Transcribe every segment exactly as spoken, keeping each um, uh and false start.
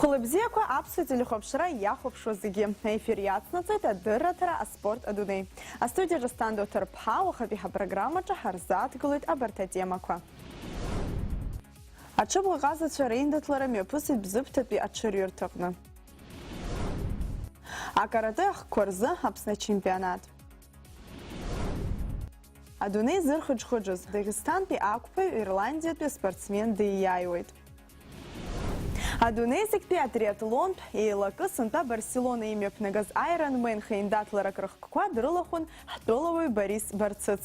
Хәылбзиақәа аԥсуа телехәаԥшра иахәаԥшуа зегьы. Аефир иацнаҵоит адырраҭара аспорт адунеи. Астудиаҿы Асҭанда Оҭырԥҳа, уахатәи ҳапрограммаҿы ҳарзааҭгылоит абарҭ атемақәа. Аҽыбӷаҟазацәа реиндаҭлара мҩаԥысит Бзыԥҭатәи аҽырҩырҭаҟны. Акарате ахкқәа рзы Аԥсны ачемпионат. Адунеи зырхыџхыџыз, Дагестантәи ақәԥаҩ Ирландиатәи аспортсмен дииааиуеит. Адунеи зегьтәи атриатлонтә еилакы сынтәа Барселона имҩаԥнагаз Ironman хеиндаҭларак рыхкқәа дрылахәын ҳтәылауаҩ Борис Барцыц.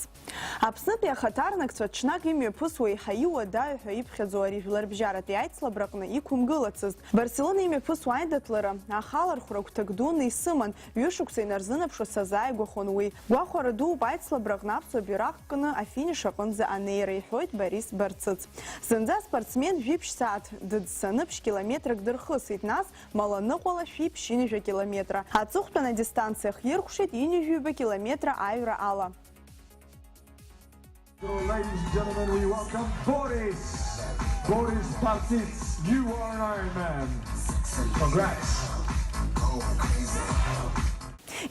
Аԥснытәи ахаҭарнакцәа ҽнак имҩаԥысуа еиҳа иуадаҩу ҳәа иԥхьаӡоу ари жәларбжьаратәи аицлабраҟны иқәымгылацызт. Барселона имҩаԥысуа аиндаҭлара ахалархәра гәҭак дуны исыман, ҩышықәса инарзынаԥшуа сазааигәахон уи. Гәахәара дууп аицлабраҟны аԥсуа бираҟ кны афиниш аҟынӡа анеира, иҳәоит Борис Барцыц. Зынӡа аспортсмен жәиԥшь сааҭ дыӡсаны ԥшь километрак дырхысит, нас Маланыҟәала шәи ԥшьынҩажәа километра. Аҵыхәтәан адистанциа хиркәшеит ҩынҩажәаҩба километра аҩра ала. Ladies and gentlemen, we welcome Boris. Boris Bartits, you are an Iron Man. Congrats.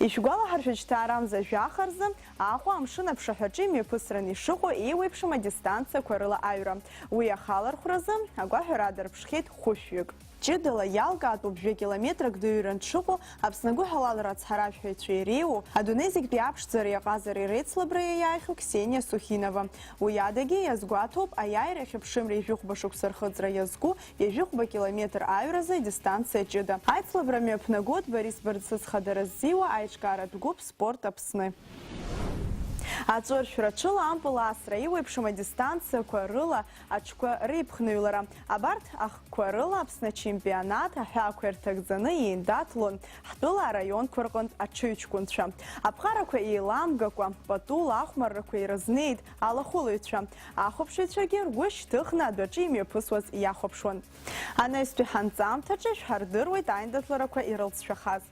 Ишәгәалаҳаршәеит, шьҭа арамза жәаха рзы Аҟәа амшын аԥшаҳәаҿы имҩаԥысран ишыҟоу еиуеиԥшым адистанциақәа рыла аҩра. Уи ахалархәразы агәаҳәара аадырԥшхьеит хәышәҩык. Ҷыдала иалкаатәуп жәа-километрак дыҩран дшыҟоу Аԥсны агәыҳалалра ацҳаражәҳәаҩцәа иреиуоу адунеи зегьтәи аԥшӡареи аҟазареи реицлабра иаиааихьоу Ксениа Сухинова. Уи адагьы иазгәаҭоуп аиааира ахьыԥшымреи жәохәба шықәса рхыҵра иазку ҩажәихәба километр аҩразы адистанциа ҷыда. Аицлабра мҩаԥнагоит Борис Барцыц хадара ззиуа аиҿкааратә гәыԥ Спорт Аԥсны. Аҵәыршәра ҽыла ампыл асра, еиуеиԥшым адистанциақәа рыла аҽқәа реиԥхныҩлара. Абарҭ ахкқәа рыла Аԥсны ачемпионат аҳәаақәа ирҭагӡаны еиндаҭлон ҳтәыла араионқәа рҟынтә аҽыҩҷкәынцәа. Аԥҟарақәа еиламгакәа, патула ахәмаррақәа ирызнеит алахәылаҩцәа. Ахәаԥшыҩцәагьы ргәы шьҭыхны адәаҿы имҩаԥысуаз иахәаԥшуан. Анаҩстәи ҳанҵамҭаҿы шәҳардыруеит аиндаҭларақәа ирылҵшәахаз.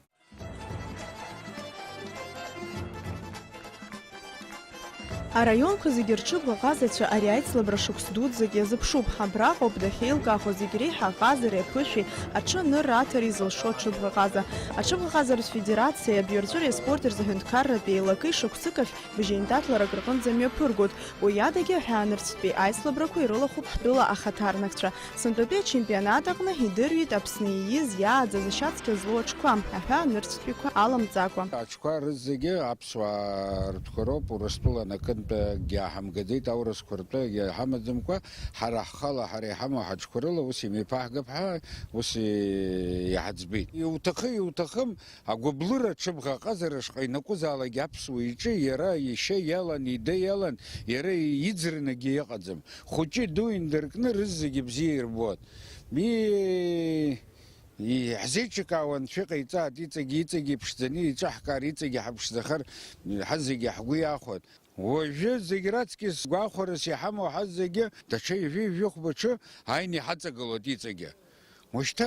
Араионқәа зегьы рҽыбӷаҟазацәа ари аицлабра шықәс дуӡӡак иазыԥшуп. Абраҟоуп дахьеилкаахо зегь реиҳа аҟазареи аԥышәеи аҽы анырра аҭара изылшо аҽыбӷаҟаза. Аҽыбӷаҟазаратә федерациеи абҩарҵәыреи аспорти рзы аҳәынҭқарратә еилакеи шықәсык ахь быжьеиндаҭларак рҟынӡа мҩаԥыргоит. Уи адагьы аҳәаанырцәтәи аицлабрақәа ирылахәуп ҳтәыла ахаҭарнакцәа. Сынтәатәи ачемпионат аҟны идырҩит Аԥсны ииз, иааӡаз, ашьацқьа злоу аҽқәа, аҳәаанырцәтәиқәа аламҵакәа. Аҽқәа рызегьы аԥсуаа ртәқәа роуп, Урыстәыла анакынтәагьы иааҳамгаӡеит, аурысқәа ртәы иаҳамаӡамкәа, ҳара ҳхала ҳара иҳамоу ҳаҽқәа рыла ус имеиԥаҳгап ҳәа, ус иҳаӡбеит. Иуҭахы, иуҭахым, агәыблыра аҽыбӷаҟазара шҟа ианакәызаалак аԥсуа иҿы иара ишьа иалан, ида иалан, иара иӡранагьы иҟаӡам. Хәыҷы ду индыркны рызегьы бзиа ирбоит. Ми-, и-, ҳзеиҿкаауан, шәыҟаиҵааит, иҵегьы, иҵегьы иԥшӡаны иҿаҳкаар, иҵегьы ҳаԥшӡахар, ҳазегьы ҳгәы иахәоит. Уажәы зегь раҵкьыс гәахәарас иҳамоу ҳазегьы даҽа ҩажәи жәохә мчы ааины иҳаҵагылоит иҵегьы. Ушьҭа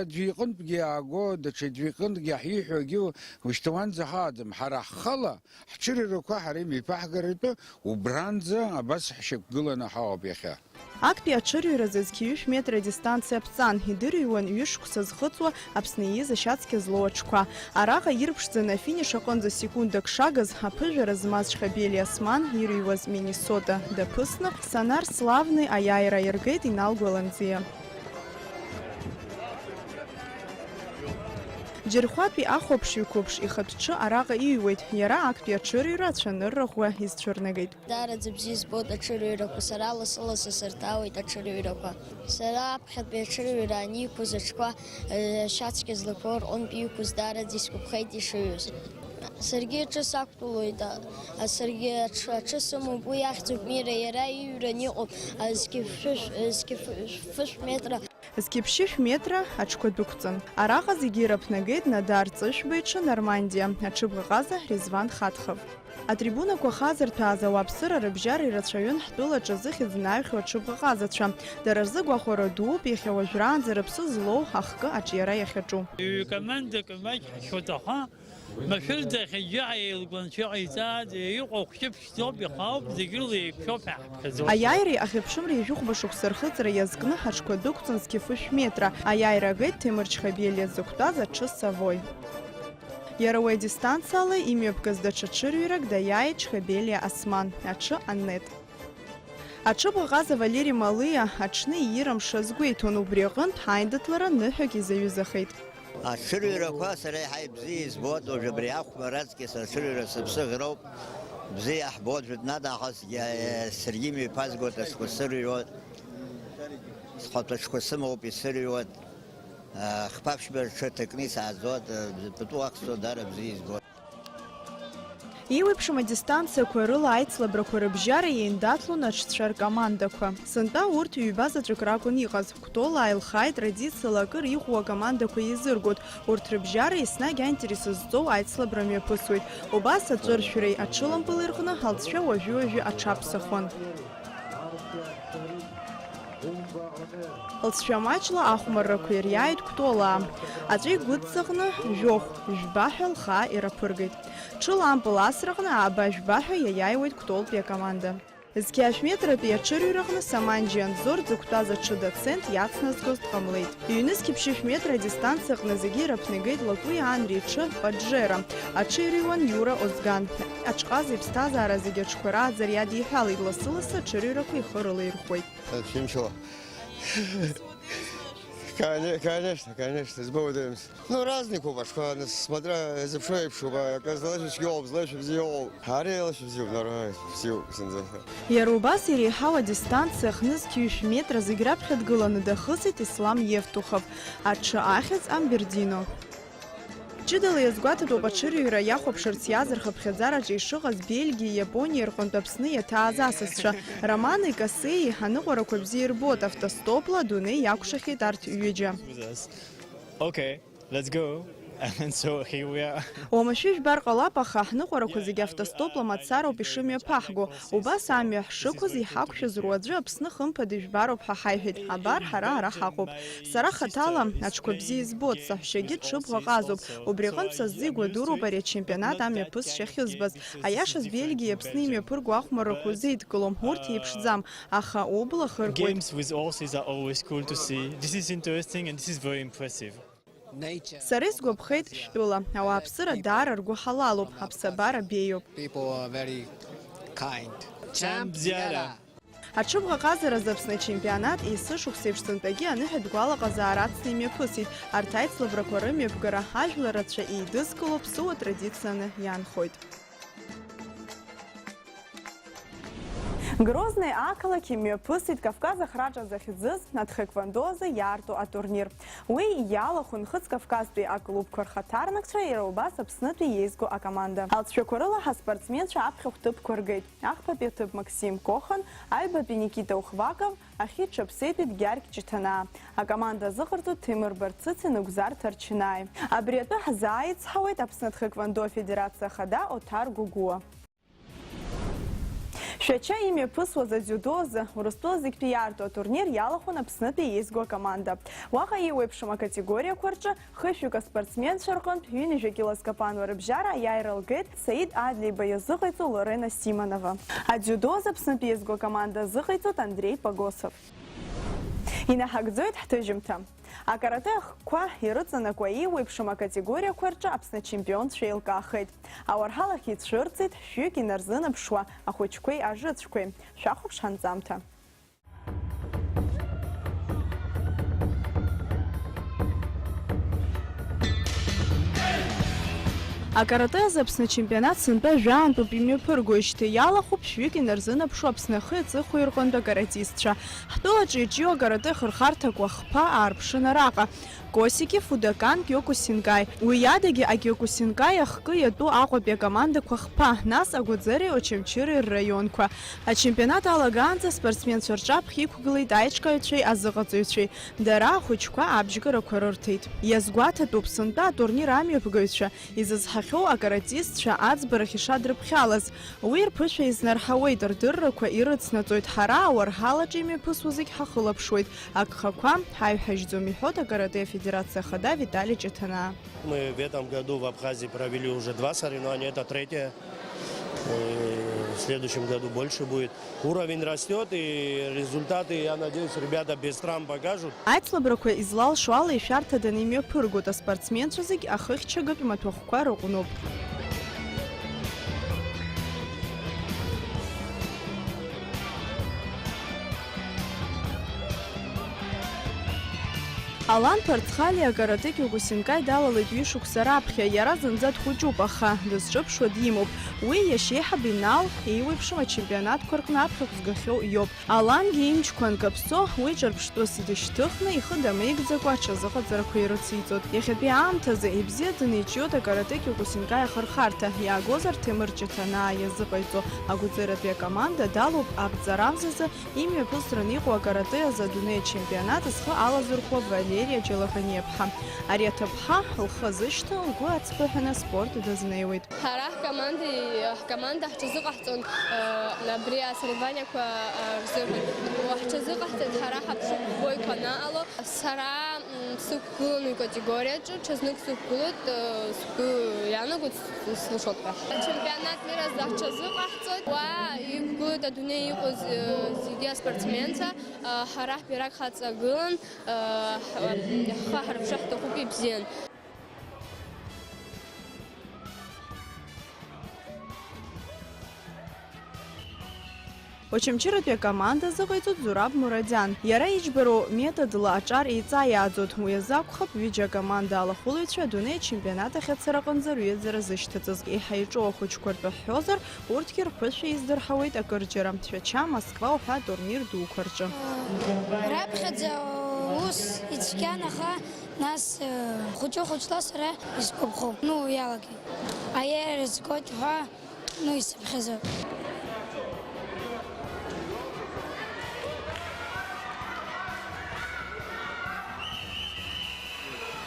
аӡәы иҟынтәгьы иааго, даҽа аӡәы иҟынтәгьы ҳиҳәогьы ушьҭа уанӡа ҳааӡам. Ҳара ҳхала ҳҽырҩрақәа ҳара имеиԥаҳгаратәы убранӡа абас ҳшьақәгыланы ҳаҟоуп иахьа. Актәи аҽырҩразы зқьи ҩышә метра дистанциа ԥҵан, идырҩуан ҩышықәса зхыҵуа Аԥсны ииз ашьацқьа злоу аҽқәа. Араҟа ирԥшӡаны афиниш аҟынӡа секундак шагыз, аԥыжәара змаз Шхабели Осман ирыҩуаз Миннесота даԥысны, Санар Славни аиааира аиргеит Инал Гәаланӡиа. Џьырхәатәи ахәаԥшыҩ қәыԥш ихатә ҽы араҟа иҩуеит, иара актәи аҽырҩра ацәанырра ӷәӷәа изцәырнагеит. Даараӡа бзиа избоит аҽырҩрақәа, сара лассы-лассы сырҭаауеит аҽырҩрақәа. Сара аԥхьатәи аҽырҩра аниқәыз аҽқәа, э, ашьацқьа злақәоу рҟынтә иқәыз даараӡа исгәаԥхеит ишыҩыз. Саргьы аҽы сақәтәалоит, а, а, саргьы аҽ-, аҽы сымоуп, уи ахьӡуп Мира, иара иҩран иҟоуп, а, зқьи фышә-, а, зқьи ф-, фышә метра. Зқьи ԥшьышә метра аҽқәа дәықәҵан. Араҟа зегьы ираԥнагеит Надар Ҵышәба иҽы Нормандиа, аҽыбӷаҟаза Резван Хатхов. Атрибунақәа хазырҭәааз ауааԥсыра рыбжьара ирацәаҩын ҳтәылаҿы зыхьӡ наҩхьоу аҽыбӷаҟазацәа. Дара рзы гәахәара дууп иахьа уажәраанӡа рыԥсы злоу ахкы аҿиара иахьаҿу. Ҩ-командак маҷк ҳшьоҭаха Машәырӡа ахьыжьжьаҳәа еилгәаншәо иҟаиҵааӡа иҟоу хәшәыԥшӡоуп, ихаауп, зегь рыла еиқәшәоуп ҳәа ҳаԥхьаӡоит. Аиааиреи ахьыԥшымреи жәохәба шықәса рхыҵра иазкны ҳаҽқәа дәықәҵан зқьы фышә метра. Аиааира агеит Ҭемыр Чхабелиа дзықәтәаз аҽы Савой. Иара уи адистанциала имҩаԥгаз даҽа ҽырҩрак даиааит Чхабелиа Осман, аҽы Аннет. Аҽыбӷаҟаза Валери Малиа аҽны иира мшы азгәеиҭон, убри аҟынтә аиндаҭлара ныҳәак изаҩызахеит. Аҽырҩрақәа сара еиҳа ибзиа избоит, уажә абри ахәмарра аҵкьыс аҽырҩра сыԥсыӷьроуп, бзиа ҳбоит, жәытәнатә аахысгьы, саргьы имҩаԥазгоит, аҽқәа сырҩуеит, схатә аҽқәа сымоуп исырҩуеит, хԥа-ԥшьба рҽы ҭакны исааӡоит, пату ахсуа дара бзиа избоит. Еиуеиԥшым адистанциақәа рыла аицлабрақәа рыбжьара еиндаҭлон аҽцәа ркомандақәа. Сынтәа урҭ ҩба заҵәык ракәын иҟаз. Кәтолаа илхааит традициала акыр иӷәӷәоу акомандақәа еизыргоит. Урҭ рыбжьара еснагь аинтерес зҵоу аицлабра мҩаԥысуеит. Убас аҵәыршәреи аҽылампыли рҟны алҵшәа уажәы-уажәы аҽаԥсахуан. Лҵшәа маҷла ахәмаррақәа ириааит Кәтолаа. Аҵәа игәыҵҵаҟны жәохә, жәба ҳәа лхаа ираԥыргеит. Ҽыла ампыл асраҟны ааба жәба ҳәа иаиааиуеит Кәтолтәи акоманда. Зқьи ашә метратәи аҽырҩраҟны Саманџьиа Анзор дзықәтәаз аҽы Доцент иацназгоз дҟамлеит. Ҩнызқьи ԥшьышә метра адистанциаҟны зегьы ираԥнагеит Лакәи Анри иҽы Паджеро. Аҽы ирыҩуан Иура Озган. Аҽҟаза иԥсҭазаара зегьы аҽқәа рааӡара иадиҳәалеит, лассы-лассы аҽырҩрақәа ихы рылаирхәуеит. Ҭынчымшьала. Коне-, конечно, конечно, избауадаҩымз. Ну, разный иҟоуп аҽқәа, смотря, изыԥшу еиԥшуп, акы злеишәа цәгьоуп, злеишәа бзиоуп. Ара илашәа бзиоуп, нора бзиоуп зынӡа. Иара убас иреиҳау адистанциа хнызқьи ҩышә метра зегь раԥхьа дгыланы дахысит Ислам Евтухов, аҽы ахьӡ Амбердино. Ҷыдала иазгәаҭатәуп аҽырҩра иахәаԥшырц иааз рхыԥхьаӡараҿы ишыҟаз Бельгиеи Иапониеи рҟынтә Аԥсны иаҭааз асасцәа. Романи Касеи аныҟәарақәа бзиа ирбоит, автостопла адунеи иакәшахьеит арҭ ҩыџьа. Okay, let's go. And so here we are. Уамашәа ижәбар ҟалап, аха ҳныҟәарақәа зегьы автостопла мацароуп ишымҩаԥаҳго. Убас амҩа ҳшықәыз, иҳақәшәаз руаӡәы Аԥсны хымԥада ижәбароуп ҳәа ҳаиҳәеит. Абар, ҳара ара ҳаҟоуп. Сара хаҭала аҽқәа бзиа избоит, саҳәшьагьы ҽыбӷаҟазоуп. Убри аҟынтә са сзы игәадуроуп ари ачемпионат амҩаԥысшьа ахьызбаз. Аиашаз, Бельгиеи Аԥсни имҩаԥырго ахәмаррақәа узеидкылом, урҭ еиԥшӡам, аха убла хыркуеит. Games with horses are always cool to see. This is interesting and this is very impressive. Сара исгәаԥхеит шәтәыла. Ауааԥсыра даара ргәы ҳалалуп, аԥсабара беиоуп. People are very kind. Ҽа бзиара! Аҽыбӷаҟазаразы Аԥсны ачемпионат есышықәса еиԥш сынтәагьы аныҳәатә гәалаҟазаара ацны имҩаԥысит. Арҭ аицлабрақәа рымҩаԥгара ажәлар рацәа еидызкыло ԥсыуа традицианы иаанхоит. Грозный ақалақь имҩаԥысит Кавказ ахраҿа захьӡыз атхэквондо азы иаарту атурнир. Уи иалахәын Нхыҵ Кавказтәи аклубқәа рхаҭарнакцәа, иара убас Аԥснытәи еизго акоманда. Алҵшәақәа рыла ҳаспортсменцәа аԥхьахә ҭыԥқәа ргеит. Ахԥатәи аҭыԥ Максим Кохан, аҩбатәи Никита Ухваков, ахьиҿаԥсеитәит Гьаргь Ҷыҭанаа. Акоманда азыҟарҵоит Ҭемыр Барцыци Нугзар Ҭарчынааи. Абри атәы ҳзааицҳауеит Аԥсны атхэквондо афедерациа ахада Оҭар Гәыгәуа. Шәача имҩаԥысуаз адиудо азы Урыстәыла зегьтәи иаарту атурнир иалахәын Аԥснытәи еизго акоманда. Уаҟа еиуеиԥшым акатегориақәа рҿы хышәҩык аспортсменцәа рҟынтә ҩынҩажәа кило зкапануа рыбжьара аиааира лгеит Саид Адлеиба иазыҟаиҵо Лорена Симонова. Адиудо азы Аԥснытәи еизго акоманда азыҟаиҵоит Андрей Погосов. Инаҳагӡоит ҳҭыжьымҭа. Акарате ахкқәа ирыҵанакуа еиуеиԥшым акатегориақәа рҿы Аԥсны ачемпионцәа еилкаахеит. Ауарҳалахь ицәырҵит шәҩык инарзынаԥшуа ахәыҷқәеи ажыцәқәеи. Шәахәаԥш ҳанҵамҭа. Акарате азы Аԥсны ачемпионат сынтәа жәаантәуп имҩаԥыргоижьҭеи, иалахәуп шәҩык инарзынаԥшуа Аԥсны ахи аҵыхәеи рҟынтә акаратистцәа. Ҳтәылаҿы иҿио акарате ахырхарҭақәа хԥа аарԥшын араҟа. Косики, Фудокан, Киокусинкаи. Уи иадагьы акиокусинкаи ахкы иатәу Аҟәатәи акомандақәа хԥа, нас Агәаӡери Очамчыри рраионқәа. Ачемпионат алагаанӡа аспортсменцәа рҿаԥхьа иқәгылеит аиҿкааҩцәеи азыҟаҵаҩцәеи. Дара ахәыҷқәа абжьгарақәа рырҭеит. Иазгәаҭатәуп, сынтәа атурнир амҩаԥгаҩцәа изызҳахьоу акаратистцәа аӡбарахь ишадрыԥхьалаз. Уи рԥышәа изнарҳауеит, рдыррақәа ирыцнаҵоит, ҳара ауарҳалаҿ имҩаԥысуа зегь ҳахылаԥшуеит, агхақәа ҳаиҳәажьӡом, иҳәоит акарате афедерациа. Федерациа Ахада Витали Ҷыҭанаа. Мы в этом году в Абхазии провели уже два соревнования, это третье. Э, В следующем году больше будет. Уровень растет, и результаты, я надеюсь, ребята без травм покажут. Аицлабрақәа излалшо ала ишәарҭаданы имҩаԥыргоит аспортсменцәа зегь ахыхьчагатә маҭәахәқәа рыҟәнуп. Алан Ԥарцхали акарате Киокусинкаи далалеит ҩышықәса раԥхьа, иара зынӡа дхәыҷуп, аха дызҿыԥшуа димоуп. Уи иашьеиҳаб Инал еиуеиԥшым ачемпионатқәа рҟны аԥхьахә згахьоу иоуп. Алангьы имчқәа анкаԥсо, уи ҿырԥштәыс дышьҭыхны, ихы дамеигӡакәа аҽазыҟаҵарақәа ирыциҵоит. Иахьатәи аамҭазы ибзиаӡаны иҿиоит акарате Киокусинкаи ахырхарҭа, иаагозар Ҭемыр Ҷыҭанаа иазыҟаиҵо агәыӡератәи акоманда далоуп абҵарамзазы имҩаԥысран иҟоу акарате азы адунеи ачемпионат зхы алазырхәо Валериа Џьалаӷаниаԥҳа. Ари аҭыԥҳа лхы азышьҭан, лгәы ацԥыҳәаны аспорт дазнеиуеит. Ҳара ҳкоманда, ҳкоманда ҳҽазыҟаҳҵон, э, абри асоревнованиақәа, э, рзыҳәан. Ҳҽазыҟаҳҵеит ҳара ҳаԥшыхәбоиқәа анаҟало. Сара, м, сықәгылан уи категориаҿы, ҽазнык сықәгылоит, э, сгәы иаанагоит с-, слашоит ҳәа. Ачемпионат мира азы ҳҽазыҟаҳҵоит. Уа иқәгылоит адунеи иҟоу з-, зегьы аспортсменцәа, э, ҳара ҳбираҟ ҳаҵагылан, э, ҳ-, ҳхы ҳарԥшыр ҳҭахуп ибзиан. Очамчыратәи акоманда азыҟаиҵоит Зураб Мурадиан. Иара иџьбароу методла аҿар еиҵаиааӡоит. Уи азы акәхап, ҩыџьа акоманда алахәылаҩцәа адунеи ачемпионат ахь ацара аҟынӡа рҩызара зышьҭыҵыз. Еиҳа иҿоу ахәыҷқәа ртәы ҳҳәозар, урҭгьы рԥышәа издырҳауеит акырџьара, Шәача, Москва уҳәа атурнир дуқәа рҿы. Раԥхьаӡа ус ицәгьан, аха нас, э, хәыҷы-хәыҷла сара исгәаԥхо, ну, иалагеит. Аиааира згоит ҳәа, ну, исыԥхьаӡоит.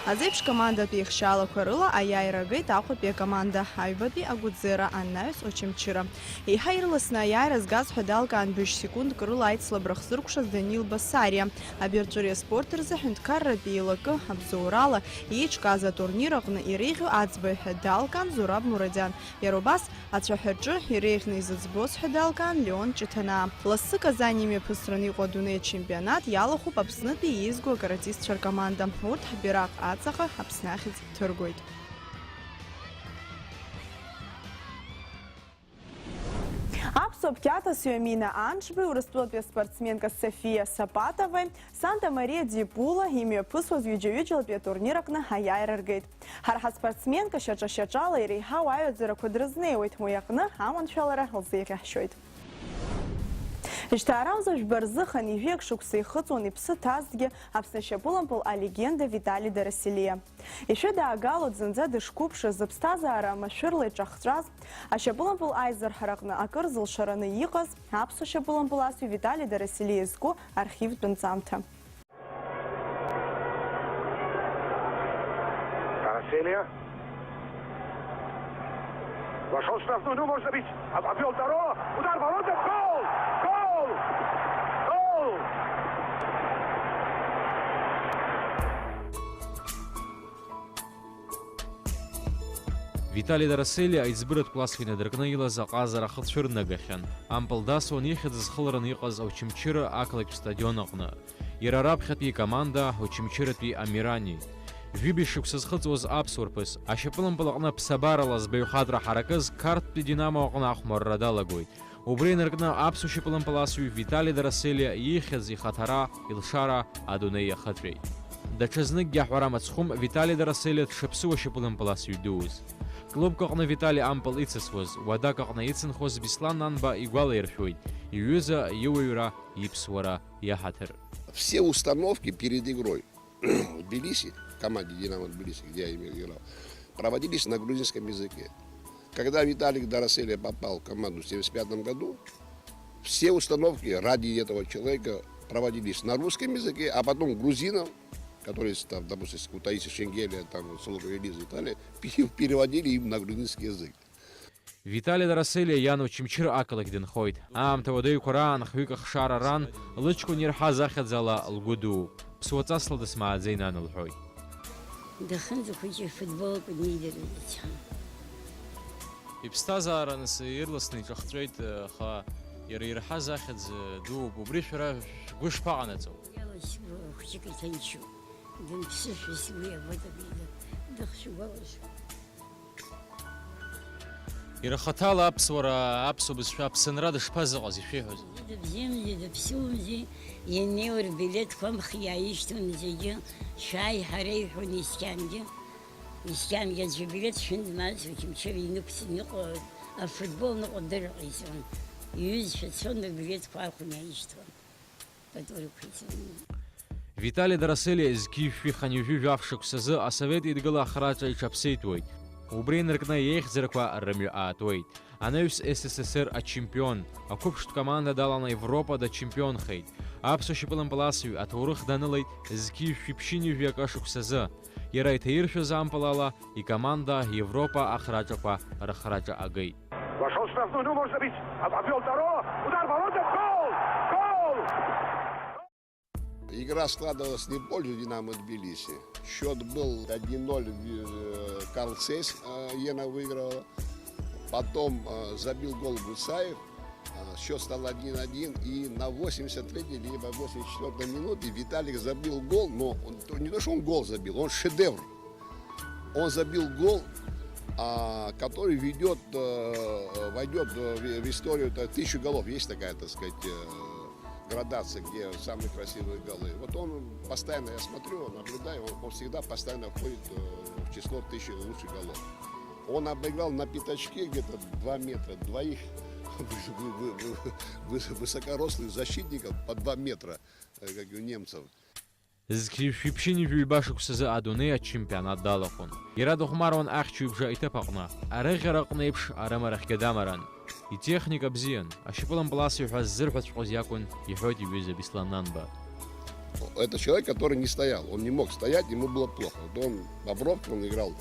Азеиԥш командатә еихшьаалақәа рыла аиааира агеит Аҟәатәи акоманда, аҩбатәи агәыӡера, анаҩс Очамчыра. Еиҳа ирласны аиааира згаз ҳәа далкаан быжь секундк рыла аицлабра хзыркәшаз Данил Басариа. Абирҵәыреи аспорти рзы ҳәынҭқарратәи еилакы абзоурала еиҿкааз атурнир аҟны иреиӷьу аӡбаҩ ҳәа далкаан Зураб Мурадиан. Иара убас ацәаҳәаҿы иреиӷьны изыӡбоз ҳәа далкаан Леон Ҷыҭанаа. Лассы Казани имҩаԥысран иҟоу адунеи ачемпионат иалахәуп Аԥснытәи еизго акаратистцәа ркоманда. Урҭ ҳбираҟ аҵаҟа Аԥсны ахьӡ ҭыргоит. Аԥсуа қьаҭасҩы Амина Анҿбеи, Урыстәылатәи аспортсменка София Сапатоваи Санта-Мариа ди Пула имҩаԥысуаз ҩыџьа-ҩыџьалтәи атурнир аҟны аиааира ргеит. Ҳара ҳаспортсменка шьаҿа-шьаҿала иреиҳау аҩаӡарақәа дрызнеиуеит, уи аҟны аманшәалара лзеиӷьаҳшьоит. Жьҭаарамза жәба рзыхан ҩажәиак шықәса ихыҵуан иԥсы ҭазҭгьы Аԥсны ашьапылампыл алегенда Витали Дарасилиа. Ишәыдаагалоит зынӡа дышқәыԥшыз, зыԥсҭазаара машәырла иҿахҵәаз, ашьапылампыл аизырҳараҟны акыр зылшараны иҟаз аԥсуа шьапылампыласҩы Витали Дарасилиа изку архивтә нҵамҭа. Дарасилиа. Вошёл в штрафную, ну, можно бить. Об-, обвёл второго. Удар в ворота. Гол! Гол! Гол! Витали Дарасели аиҵбыратә классқәа инадыркны илаз аҟазара ахы цәырнагахьан. Ампыл дасуан ихьӡ зхылраны иҟаз Очамчыра ақалақьтә стадион аҟны. Иара раԥхьатәи икоманда, Очамчыратәи Амирани. Жәибжь шықәса зхыҵуаз аԥсуа рԥыс, ашьапылампыл аҟны аԥсабарала збаҩхатәра ҳаракыз, Қарҭтәи Динамо аҟны ахәмарра далагоит. Убри инаркны аԥсуа шьапылампыласҩы Витали Дараселиа ихьӡ, ихаҭара, илшара адунеи иахыҵәеит. Даҽазныкгьы аҳәара мыцхәым Витали Дараселиа дшаԥсыуа шьапылампыласҩы дуз. Клубк аҟны Витали ампыл ицысуаз, уадак аҟны ицынхоз Беслан Нанба игәалаиршәоит, иҩыза иуаҩра, иԥсуара иаҳаҭыр. Все установки перед игрой в Тбилиси, в команде «Динамо Тбилиси», где я имел, играл, проводились на грузинском языке. Когда Виталик Дараселия попал в команду в семьдесят пятом году, все установки ради этого человека проводились на русском языке, а потом грузинов, которые, там, допустим, у Таиси Шенгелия, там, Соловьёва Элиза и так далее, пере-, переводили им на грузинский язык. Витали Дараселиа иан Очамчыра ақалақь дынхоит. Аамҭа уадаҩқәа раан хҩык ахшара ран, лыҷкәын ирҳаз ахьӡала лгәы дууп. Ԥсуаҵасла дысмааӡеи, нан, лҳәоит. Дахьынӡахәыҷу ифутбол акәын иидыруаз ицәа. Иԥсҭазаара нас ирласны иҿахҵәеит, аха иара ирҳаз ахьӡ дууп. Убри шәара шәгәы шԥаҟанаҵо? Иаласгәы хәыҷык иҭынчуп. Дымԥсышәа сгәы иабоит абри, дыхшәгәалашәа. Иара хаҭала аԥсуара, аԥсуа бызшәа аԥсынра дышԥазыҟаз ишәеиҳәоз? Дыбзиамзи, дыԥсуамзи, инеиуа рбилеҭқәа амхы иааишьҭуан зегьы, шәааи, ҳәа реиҳәон исқьангьы. Исқьангьы аӡәы ибилеҭ шәындмаац, Очамчыра инықәҵны иҟоу афутбол ныҟәдырра ҟаиҵон. Иҩызцәа цон, рбилеҭқәа аахәаны иааишьҭуан. Пату рықәиҵон. Витали Дараселиа зқьи жәшәи хынҩажәи жәаф шықәсазы Асовет Еидгыла ахраҿа иҽаԥсеитәуеит. Убри инаркны иеихьӡарақәа рымҩа аатуеит. Анаҩс С С С Р ачемпион, ақәыԥштә команда даланы Европа дачемпионхеит. Аԥсуа шьапылампыласҩы аҭоурых данылеит зқьи жәшәи ԥшьынҩажәи акы шықәсазы. Иара иҭаиршәыз ампылала икоманда Европа ахраҿақәа рыхраҿа агеит. Вошёл в штрафную, ну, можно бить. Об-, обвёл второго. Удар, ворота, гол! Гол! Игра складывалась не в пользу Динамо Тбилиси. Счёт был один ноль, э, Карл Цейс, э, Йена выигрывала. Потом, э, забил гол Гуцаев. А, счёт стал один один, и на восемьдесят третьей либо восемьдесят четвёртой минуте Виталик забил гол, но он, то, не то, что он гол забил, он шедевр. Он забил гол, а, который ведёт, э, войдёт в, в историю, это тысячу голов, есть такая, так сказать, э, градация, где самые красивые голы. Вот он постоянно, я смотрю, наблюдаю, он, он всегда постоянно входит, э, в число тысячи лучших голов. Он обыграл на пятачке где-то два метра, двоих вы-, вы-, вы-, вы-, вы-, высокорослых защитников по два метра, э, как у немцев. Зқьи жәшәи ԥшьынҩажәи ҩба шықәсазы адунеи ачемпионат далахәын. Иара дыхәмаруан ахьчаҩбжа иҭыԥ аҟны, арыӷьара аҟны еиԥш арымарахьгьы дамаран. Итехника бзиан, ашьапылампыласҩы ҳәа ззырҳәаҵәҟьоз иакәын, иҳәоит иҩыза Беслан Нанба. Это человек, который не стоял, он не мог стоять, ему было плохо. Вот он по бровке, он играл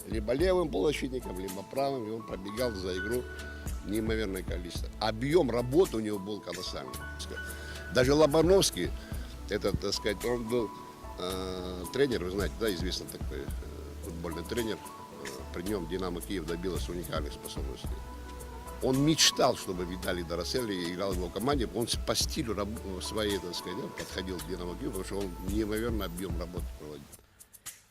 либо левым полузащитником, либо правым, и он пробегал за игру неимоверное количество. Объём работы у него был колоссальный. Даже Лобановский, этот, так сказать, он был, э, тренер, вы знаете, да, известный такой, э, футбольный тренер. Э, при нём Динамо Киев добилась уникальных способностей. Он мечтал, чтобы Виталий Дараселли играл в его команде. Он с-, по стилю раб-, своей, так сказать, да, подходил к Динамо Киев, потому что он неимоверный объём работы проводил.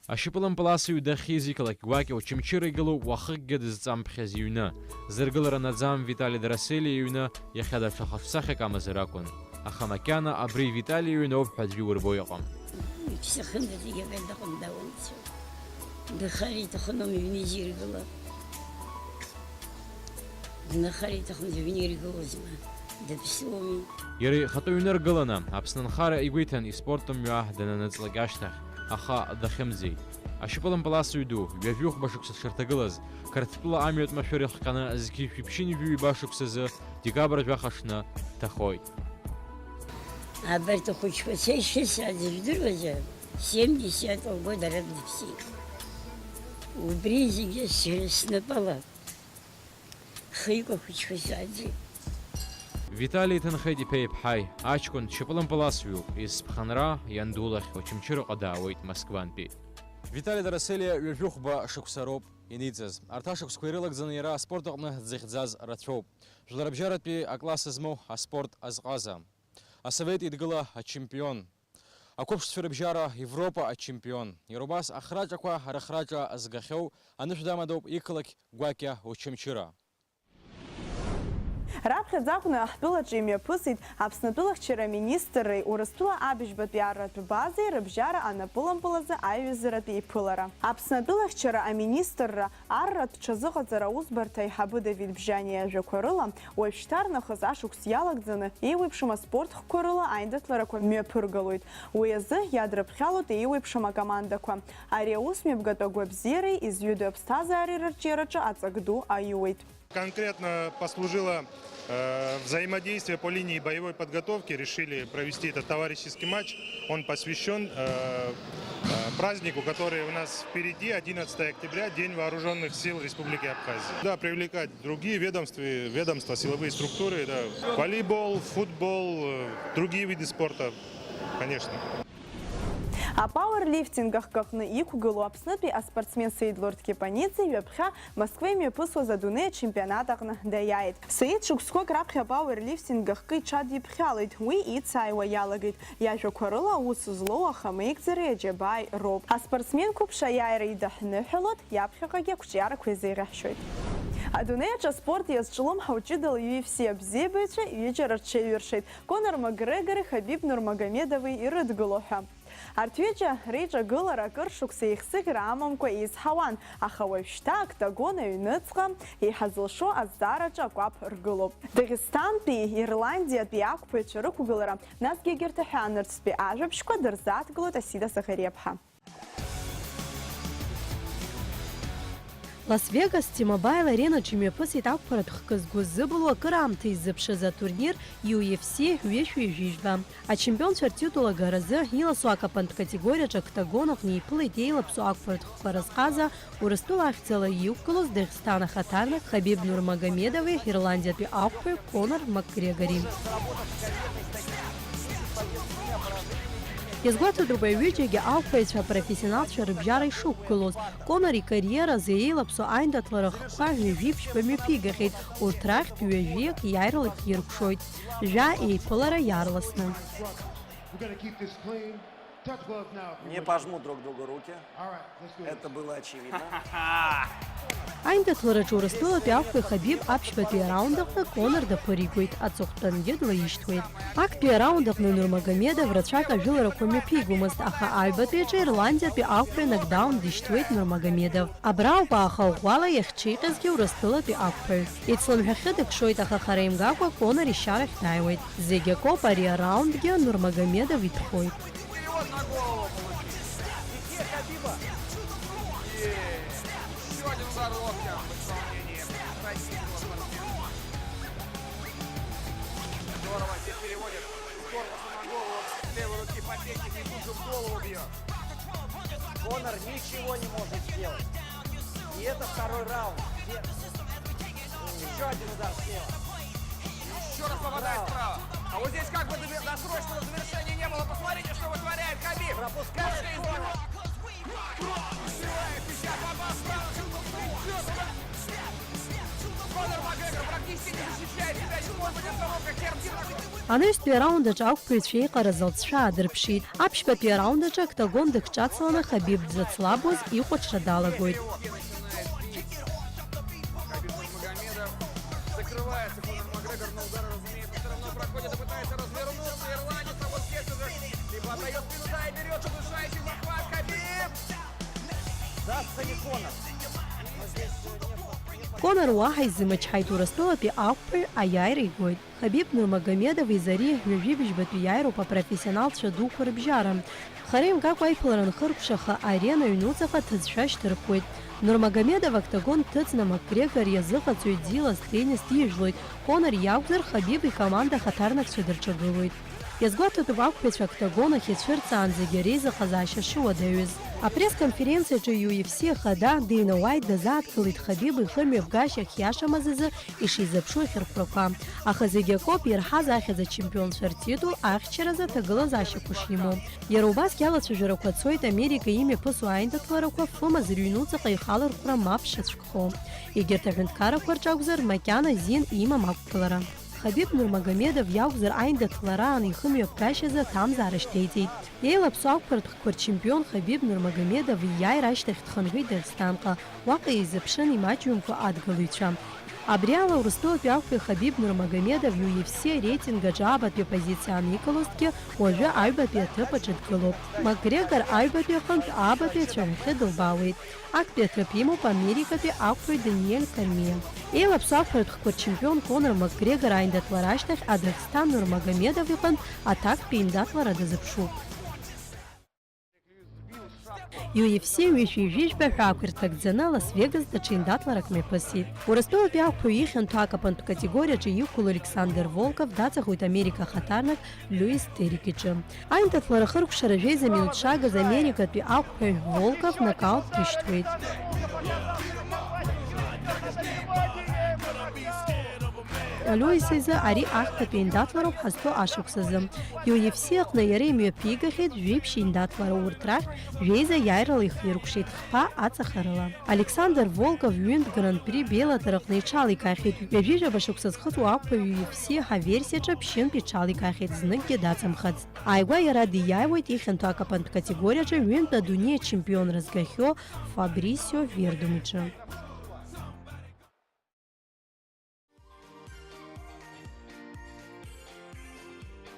Ашьапылампыласҩы дахьизигалак гәакьа Очамчыра игылоу уахыкгьы дызҵамԥхьаз иҩны. Зыргылара наӡам Витали Дараселиа иҩны иахьа даҽа хаҿсахьак амазар акәын. Аха макьана абри Витали иҩны ауп ҳәа аӡәы иурбо иҟам. Иԥсы хымыз зегьы абри аҟны дауаҩцәоуп. Дынхар иҭахын аума иҩны изиргыла? Дынхар иҭахымзи, аҩны иргылозма, дыԥсуами. Иара ихатәы ҩны ргыланы, Аԥсны анхара игәы иҭан испорт мҩа дананыҵлак ашьҭахь, аха дахьымӡеит. Ашьапылампыласҩы ду, ҩажәихәба шықәса дшырҭагылаз, Қырҭтәыла амҩатә машәыр ихҟьаны зқьи жәшәи ԥшьынҩажәи ҩба шықәсазы, декабр жәаха аҽны дҭахоит. Абарҭ ахәыҷқәа сеишьҭысааӡа жәдыруазар, семьдесят года ара дыԥсит. Убри зегьы сара снапала. Хеикәа хәыҷқәа сааӡеит. Витали иҭынхеит иԥеи иԥҳаи, аҷкәын дшьапылампыласҩуп, есԥхынра ианду лахь Очамчыраҟа даауеит Москвантәи. Витали Дараселиа ҩажәихәба шықәса роуп иниҵаз. Арҭ ашықәсқәа ирылагӡаны иара аспорт аҟны дзыхьӡаз рацәоуп. Жәларбжьаратәи акласс змоу аспорт азҟаза. Асовет Еидгыла ачемпион. Ақәыԥшцәа рыбжьара Европа ачемпион. Иара убас ахраҿақәа рыхраҿа згахьоу анышә дамадоуп иқалақь гәакьа Очамчыра. Раԥхьаӡа акәны ҳтәылаҿы имҩаԥысит Аԥсны атәылахьчара аминистрреи Урыстәыла абыжьбатәи арратә базеи рыбжьара анапылампылазы аиҩызаратә еиԥылара. Аԥсны атәылахьчара аминистрра арратә ҽазыҟаҵара аусбарҭа аиҳабы Давид Бжьаниа иажәақәа рыла, уажәшьҭарнахыс ашықәс иалагӡаны еиуеиԥшым аспорт хкқәа рыла аиндаҭларақәа мҩаԥыргалоит. Уи азы иадраԥхьалоит еиуеиԥшым акомандақәа. Ари аусмҩаԥгатә агәабзиареи изҩыдоу аԥсҭазаареи рырҿиараҿы аҵак ду аиуеит. Конкретно послужило, э, взаимодействие по линии боевой подготовки. Решили провести этот товарищеский матч. Он посвящён, э, э, празднику, который у нас впереди, одиннадцатое октября, День вооружённых сил Республики Абхазия. Да, привлекать другие ведомства, ведомства, силовые структуры, да. Волейбол, футбол, э, другие виды спорта, конечно. Апауерлифтинг ахкы аҟны иқәгылоу Аԥснытәи аспортсмен Сеидлор Ҭкепаниӡе ҩаԥхьа Москва имҩаԥысуаз адунеи ачемпионат аҟны даиааит. Саид шықәсқәак раԥхьа апауерлифтинг ахкы иҽадиԥхьалеит, уи ицааиуа иалагеит. Иажәақәа рыла, аус злоу ахамеигӡареи аџьабааи роуп. Аспортсмен қәыԥш аиааира идаҳныҳәалоит, иаԥхьаҟагьы ақәҿиарақәа еизеиӷьаҳшьоит. Адунеи аҿы аспорт иазҿлымҳау ҷыдала U F C абзиабаҩцәа ҩыџьара рҽеиҩыршеит, Конор Макгрегори Хабиб Нурмагомедови ирыдгыло ҳәа. Арҭ ҩыџьа реиҿагылара акыр шықәса еихсыӷьра амамкәа еизҳауан, аха уажәшьҭа октагон аҩныҵҟа еиҳа зылшо азҵаараҿы акәаԥ ргылоуп. Дагестантәи Ирландиатәи ақәԥаҩцәа рықәгылара, насгьы егьырҭ аҳәаанырцәтәи ажәабжьқәа дырзааҭгылоит Асида Сахариаԥҳа. Лас-Вегас T-Mobile Аренаҿ имҩаԥысит ақәԥаратә хкы згәы зыбылуа, акыраамҭа иззыԥшыз атурнир U F C ҩышәи ҩажәи жәба. Ачемпионцәа ртитул агаразы иласу акапантә категориаҿы октагон аҟны иԥылеит еилаԥсоу ақәԥаратә хкқәа разҟаза, Урыстәыла ахьӡала иқәгылоз Дагестан ахаҭарнак Хабиб Нурмагомедови Ирландиатәи ақәԥаҩ Конор Макгрегори. Иазгәаҭатәуп аҩыџьагьы ақәԥаҩцәа апрофессионалцәа рыбжьара ишықәгылоз. Конор икариеразы еилаԥсоу аиндаҭлара хкқәа ҩажәи ԥшьба мҩаԥигахьеит, урҭ рахьтә ҩажәиак иааирала иркәшоит. Жәа еиԥылара иаарласны. Не пожмут друг другу руки. Это было очевидно. Аиндаҭлараҿы Урыстәылатәи ақәԥаҩ Хабиб аԥшьбатәи араунд аҟны Конор даԥыригоит, аҵыхәтәангьы длаишьҭуеит. Актәи араунд аҟны Нурмагомедов рацәак ажәыларақәа мҩаԥигомызт, аха аҩбатәи аҿы ирландиатәи ақәԥаҩ нокдаун дишьҭуеит Нурмагомедов. Абра ауп ааха ӷәӷәала иахьҽеиҟьазгьы Урыстәылатәи ақәԥаҩ. Ицламҳәахьы дыкшоит, аха хара имгакәа Конор ишьарахь дааиуеит. Зегь акоуп, ари араундгьы Нурмагомедов итәхоит. Ещё один удар локтем в исполнении российского спортсмена. Здорово здесь переводит с корпуса на голову, с левой руки по пятнице и тут же в голову бьет. Конор ничего не может сделать. И это второй раунд. Где- Ещё один удар слева. Еще раз попадает справа. А вот здесь как бы досрочного завершения не было. Посмотрите, что вытворяет Хабиб. Пропускает. Конор Макгрегор практически не защищает себя. Не может быть от того, как Хердинов. Анаҩстәи араунд аҿы ақәԥаҩцәа еиҟараз алҵшәа аадырԥшит. Аԥшьбатәи араунд аҿы октагон дыкҿацаланы Хабиб дзацлабуаз ихәаҽра далагоит. Закрывается Конор Макгрегор, но удар, разумеется, все равно проходит и пытается развернуться. Ирландец, а вот здесь уже либо отдает спину, да, и берет удушающий захват Хабиб. Даст ли Конор? Конор уаҳа изымчҳаит, Урыстәылатәи ақәԥаҩ аиааира игоит. Хабиб Нурмагомедов изы ари ҩажәи быжьбатәи иааироуп апрофессионалцәа дуқәа рыбжьара. Хара имгакәа аиԥылара анхыркәшаха, арена аҩнуҵаҟа аҭыӡшәа шьҭырхуеит. Нурмагомедов октагон дҭыҵны Макгрегор иазыҟаҵоит, дзилаз теннис дижәлоит, Конор иакәзар, Хабиб икоманда ахаҭарнакцәа дырҿагылоит. Иазгәаҭатәуп, ақәԥаҩцәа октагон ахь ицәырҵаанӡагьы реизыҟазаашьа шыуадаҩыз. Апресс-конференциаҿы U F C ахада Дейна Уайт дазааҭгылеит Хабиб ихымҩаԥгашьа ахьиашамыз азы ишизыԥшу ахьырхәрақәа. Аха зегь акоуп, ирҳаз ахьӡ ачемпионцәа ртитул ахьчаразы аҭагылазаашьақәа шимоу. Иара убасгьы алацәажәарақәа цоит Америка имҩаԥысуа аиндаҭларақәа фымазар ҩнуҵаҟа ихалырхәра мап шацәкхо. Егьырҭ аҳәынҭқаррақәа рҿы акәзар, макьана зин имам ақәгылара. Хабиб Нурмагомедов иакәзар, аиндаҭлараан ихымҩаԥгашьазы аҭамзаара шьҭеиҵеит. Еилаԥсоу ақәԥаратә хкқәа рчемпион Хабиб Нурмагомедов ииааира ашьҭахь дхынҳәит Дагестанҟа, уаҟа еизыԥшын имаҷҩымкәа адгылаҩцәа. Абри ала Урыстәылатәи ақәԥаҩ Хабиб Нурмагомедов U F C ареитинг аҿы аабатәи апозициа аникылозҭгьы, уажәы аҩбатәи аҭыԥ аҿы дгылоуп. Макгрегор аҩбатәи аҟынтә аабатәи ацәаҳәахьы дылбаауеит. Актәи аҭыԥ имоуп америкатәи ақәԥаҩ Даниель Кормиа. Еилаԥсоу ақәԥаратә хкқәа рчемпион Конор Макгрегор аиндаҭлара ашьҭахь Адыгсҭан Нурмагомедов иҟынтә аҭактәи еиндаҭлара дазыԥшуп. U F C ҩышәи жәижәба ҳәаақәа ирҭагӡаны Лас-Вегас даҽа еиндаҭларак мҩаԥысит. Урыстәылатәи ақәԥаҩ ихьанҭоу акапантә категориаҿы иқәло Александр Волков даҵахоит Америка ахаҭарнак Луис Терик иҿы. Аиндаҭлара хыркәшара жәеиза минуҭ шагыз америкатәи ақәԥаҩ Волков нокаут дишьҭуеит. Луис изы ари ахԥатәи аиндаҭлароуп ҳазҭо ашықәсазы. Ю Эф Си аҟны иара имҩаԥигахьеит жәиԥшь еиндаҭлара, урҭ рахьтә жәеиза иааирала ихиркәшеит хԥа аҵахарала. Александр Волков ҩынтә Гран-при Беллатор аҟны иҽаликаахьеит. Ҩажәижәаба шықәса зхыҵуа ақәԥаҩ Ю Эф Си ҳаверсиаҿы ԥшьынтә иҽаликаахьеит, зныкгьы даҵамхацт. Ааигәа иара диааиуеит ихьанҭоу акапантә категориаҿы ҩынтә адунеи ачемпионра згахьоу Фабрисио Вердум иҿы.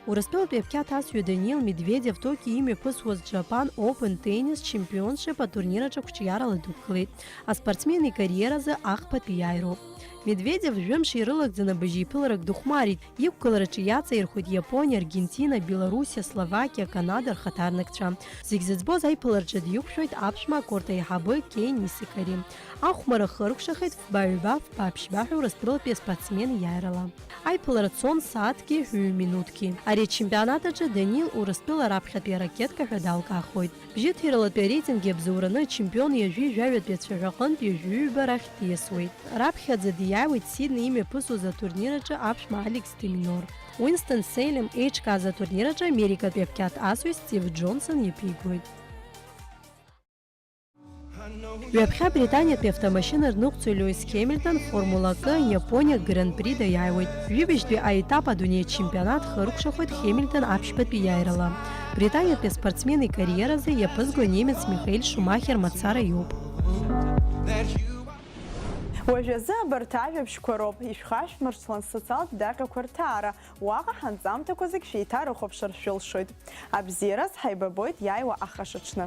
Урыстәылатәи аԥхьа ҭазҩы Даниил Медведев Токио имҩаԥысуаз Japan Open Tennis Championship атурнир аҿы қәҿиарала дықәгылеит. Аспортсмен икариеразы ахԥатәи иааироуп. Медведев жәымш ирылагӡаны абыжьеиԥыларак дыхәмарит, иқәгылараҿы иаҵаирхәеит Иапониа, Аргентина, Белоруссиа, Словакиа, Канада рхаҭарнакцәа. Зегь зыӡбоз аиԥылараҿы диқәшәоит аԥшәма акорт аиҳабы Кеи Нисекари. Ахәмарра хыркәшахеит фба-ҩба, фба-ԥшьба ҳәа Урыстәылатәи аспортсмен иааирала. Аиԥылара цон сааҭки ҩҩ минуҭки. Ари ачемпионат аҿы Данил Урыстәыла раԥхьатәи аракетка ҳәа далкаахоит. Бжьыҭиралатәи ареитинг иабзоураны ачемпион ҩажәи жәаҩатәи ацәаҳәа аҟынтә ҩажәи ҩба рахь диасуеит. Раԥхьаӡа диааиуеит Сидни имҩаԥысуаз атурнир аҿы аԥшәма Алекс де Минор. Уинстон Селем еиҿкааз атурнир аҿы америкатәи аԥхьаҭ асҩы Стив Джонсон иаԥигоит. Ҩаԥхьа Британиатәи автомашьына рныҟәцаҩ Льюис Хемилтон Формула К Иапониа Гран-при даиааиуеит. Жәибжьтәи аетап адунеи ачемпионат хыркәшахоит Хемилтон аԥшьбатәи иааирала. Британиатәи аспортсмен икариеразы иаԥызго анемец Михаил Шумахер мацара иоуп. Уажәазы абарҭ ажәабжьқәа роуп, ишәхашәмыршҭлан социалтә даҟьақәа рҭаара, уаҟа ҳанҵамҭақәа зегь шәеиҭарыхәаԥшыр шәылшоит. Абзиараз ҳаибабоит иааиуа ахашаҽны.